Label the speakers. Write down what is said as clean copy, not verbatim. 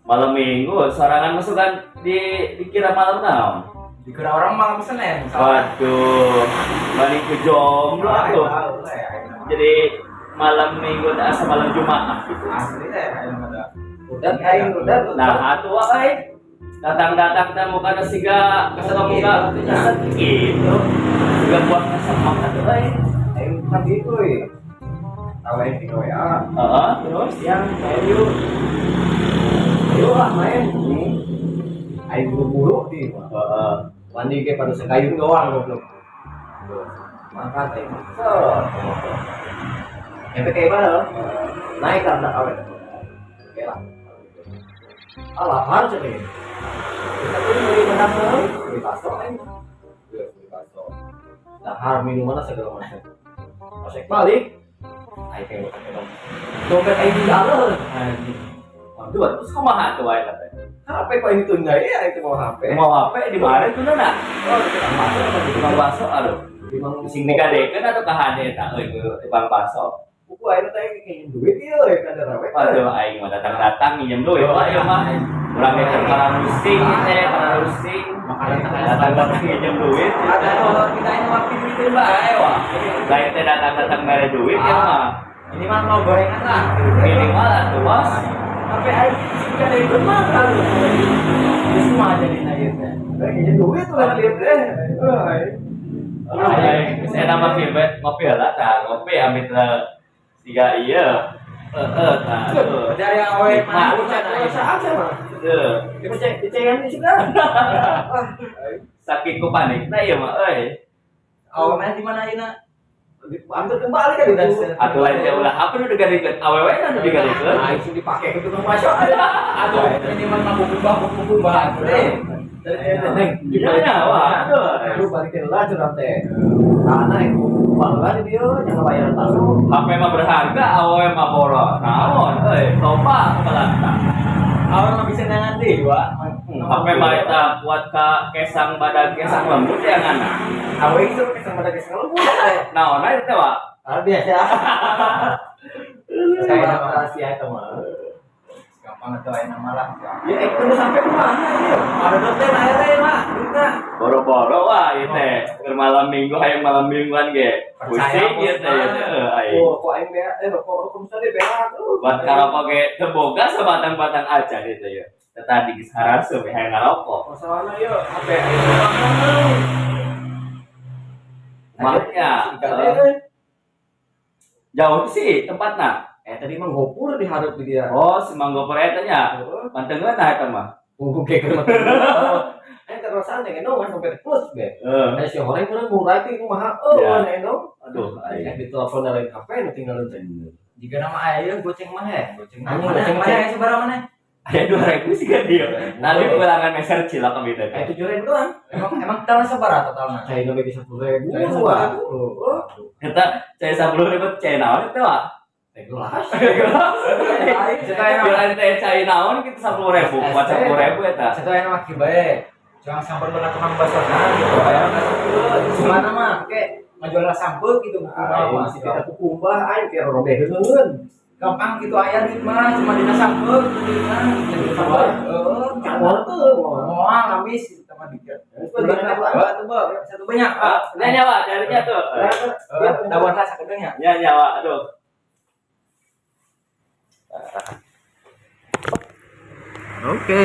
Speaker 1: Malam Minggu sorangan masuk kan di dikira malam naon?
Speaker 2: Dikira orang malam Senin.
Speaker 1: Waduh, balik ke jomblo tuh. Jadi malam Minggu teh asa malam Jumat gitu.
Speaker 2: Asli teh aing mah da.
Speaker 3: Udah aing udah.
Speaker 1: Nah, atuh wae. Datang-datang teh mukana siga kasama muka keset gitu. Siga buah kesemak atuh euy.
Speaker 3: Aing kan gitu euy. Tawain di WA.
Speaker 1: Heeh, terus
Speaker 3: Siang main yuk. Ayo lah main. Aing buru-buru di.
Speaker 1: Heeh.
Speaker 3: Mandi ke pada sekayung doang goblok. Makan aing. Set. Nyampe kayak mana loh? Naik kan tak awet. Oke lah. Ah, lapar cuy. Kita tuh beli menang beli bakso aing. Beli bakso. Dahar minuman segala macam. Pas balik, aing pengen makan dompet aing di dalam.
Speaker 1: Anjing. Waduh, terus kumaha tuh wae teh?
Speaker 3: HP kok ini tunda ya itu mau HP.
Speaker 1: Mau HP di mana tuh na?
Speaker 3: Oh, di tukang bakso apa di
Speaker 1: Tukang bakso aduh.
Speaker 3: Di mang
Speaker 1: Sing digadekeun atau kahade eta euy ku tukang bakso.
Speaker 3: Buku aing teh kayaknya duit ieu ya kada rawe.
Speaker 1: Waduh, aing mah datang-datang minjem duit wah ieu mah. Urang ge keur pararusing teh, pararusing. Datang-datang minjem duit.
Speaker 2: Ada kalau kita ini waktu duitin bae wah.
Speaker 1: Lain teh datang-datang mere duit ya mah.
Speaker 2: Ini mah mau gorengan lah.
Speaker 1: Minimal atuh bos.
Speaker 2: Sampai aing sih ada itu mah kalau. Ini semua jadi ieu teh.
Speaker 3: Kayaknya duit ulah lihat deh.
Speaker 1: Aing geus enak mah kieu ngopi heula tah, ngopi amit teh siga ieu. Heeh tah.
Speaker 2: Dari awe mana
Speaker 3: Ucap saat mah.
Speaker 1: Heuh.
Speaker 3: Dia cek dicengan di sudah.
Speaker 1: Saking ku panik na ieu mah euy.
Speaker 2: Awe mana di mana ayeuna?
Speaker 3: Ambil kembali kan itu.
Speaker 1: Atuh lain teh ulah apa nu digadekeun awewe na nu digadekeun.
Speaker 3: Nah, itu dipakai ke tukang bakso.
Speaker 2: Atau minimal mah buku bah buku bah deh.
Speaker 3: Neng,
Speaker 1: Iya wah.
Speaker 3: Lu balikin lah curang teh. Karena itu bangga di dia jangan bayar tasu.
Speaker 1: HP mah berharga, awewe mah boros. Naon euy, loba kebalanta.
Speaker 2: Awe mah bisa nangan deui wa.
Speaker 1: HP mah eta kuat ka kesang badan kesang lembut ya ngana.
Speaker 3: Awe itu kesang badan kesang lembut teh.
Speaker 1: Naon aya teh wa?
Speaker 3: Ah biasa. Saya rahasia itu mah.
Speaker 2: Gampang atuh aya nama lah.
Speaker 3: Ya, tunggu sampai ke mana ya?
Speaker 2: Ada teh na teh mah, duitna.
Speaker 1: Boro-boro wah ieu teh. Keur malam Minggu hayang malam mingguan ge. Pusing ieu teh ieu teh heuh aing.
Speaker 3: Oh, kok aing beak eh rokok rokok misalnya beak.
Speaker 1: Buat karokok ge teu boga sabatang-batang aja gitu ya. Teu tadi geus haraseup hayang ngarokok.
Speaker 3: Masalahnya yo HP aing mana?
Speaker 1: Maknya jauh sih tempatna.
Speaker 3: Eh tadi mah ngopur di hareup di dia.
Speaker 1: Oh, si Mang Gopur eta nya. Pantengeun nah eta mah.
Speaker 3: Tunggu kayak gitu. Eh terus yang endong kan sampai plus be.
Speaker 1: Heeh.
Speaker 3: Eh si horeng meureun murah teh kumaha eueuh
Speaker 1: Ya.
Speaker 3: endong.
Speaker 1: Aduh,
Speaker 3: Aing
Speaker 1: aing.
Speaker 3: di telepon lain HP nu tinggal teh.
Speaker 2: Jika nama aya goceng mah he, goceng.
Speaker 3: Anjing, goceng
Speaker 2: mana
Speaker 3: mah.
Speaker 2: aya sabaraha mana?
Speaker 1: Aya 2000 sih kan dia. Nanti pulangan meser cilok kami teh.
Speaker 3: Eh 7.000 doang.
Speaker 2: Emang emang totalna sabaraha totalna?
Speaker 3: Cai nu bagi 10.000.
Speaker 2: Cai
Speaker 3: Wah.
Speaker 2: 10.000.
Speaker 1: Eta cai 10.000 cai naon eta wa?
Speaker 3: Teh gelas.
Speaker 1: Kirain teh cai naon kitu 10.000, buat 10.000 eta.
Speaker 2: Satu aya mah kieu bae. Jangan samper bener tukang bakso gitu. Aya mah gimana mah ke ngajual sampeu gitu buku
Speaker 3: Aing
Speaker 2: mah.
Speaker 3: masih kita kukumbah aing kira robeh heuneun.
Speaker 2: Gampang gitu aya duit mah cuma dina sampeu gitu duitna. Heeh.
Speaker 3: Cangor tuh.
Speaker 2: Moal habis sama dikit. Bulan tuh, satu banyak.
Speaker 1: Ah, nya nyawa jarinya tuh.
Speaker 2: Tawar lah sakedeung nya.
Speaker 1: Nya nyawa, aduh.
Speaker 3: Oke.